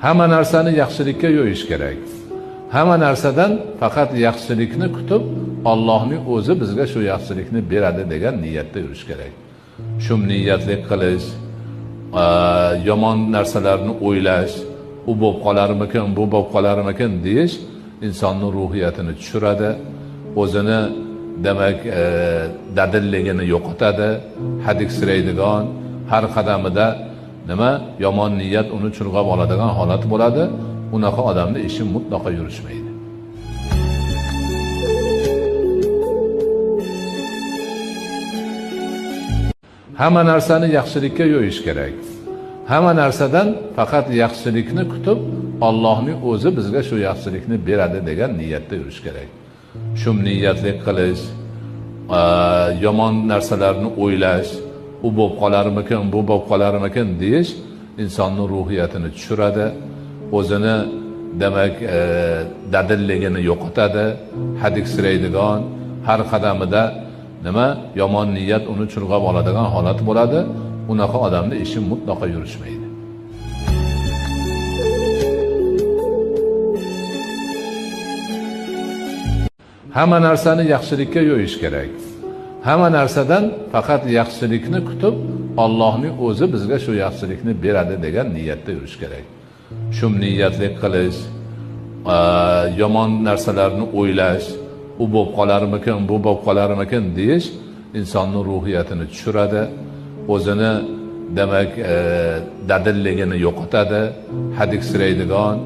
Hamma narsani yaxshilikka yo'yish kerak. Hamma narsadan faqat yaxshilikni kutib, Allohning o'zi bizga shu yaxshilikni beradi degan niyatda yurish kerak. Shum niyatlik qilish, yomon narsalarni o'ylash, u bo'lib qolarmikin, bu bo'lib qolarmikin deyish insonning ruhiyatini tushiradi, o'zini demak dadilligini yo'qotadi, hadiksiraydigan, har qadamida nima yomon niyat uni chulg'ab oladigan holat bo'ladi. Unaqa odamning ishi mutlaqo yurishmaydi. Hamma narsani yaxshilikka yo'yish kerak. Hamma narsadan faqat yaxshilikni kutib, Allohning o'zi bizga shu yaxshilikni beradi degan niyatda yurish kerak. Shum niyatlik qilish, yomon narsalarni o'ylash, u bo'lib qolarmikin, bu bo'lib qolarmikin deyish insonning ruhiyatini tushiradi, o'zini demak dadilligini yo'qotadi, hadiksiraydigan, har qadamida nima yomon niyat uni chulg'ab oladigan holat bo'ladi. Unaqa odamning ishi mutlaqo yurishmaydi. Hamma narsani yaxshilikka yo'yish kerak. Hamma narsadan faqat yaxshilikni kutib, Allohning o'zi bizga shu yaxshilikni beradi degan niyatda yurish kerak. Shum niyatlik qilish, yomon narsalarni o'ylash, u bo'lib qolarmikin, bu bo'lib qolarmikin deyish insonning ruhiyatini tushiradi, o'zini demak dadilligini yo'qotadi, hadiksiraydigan,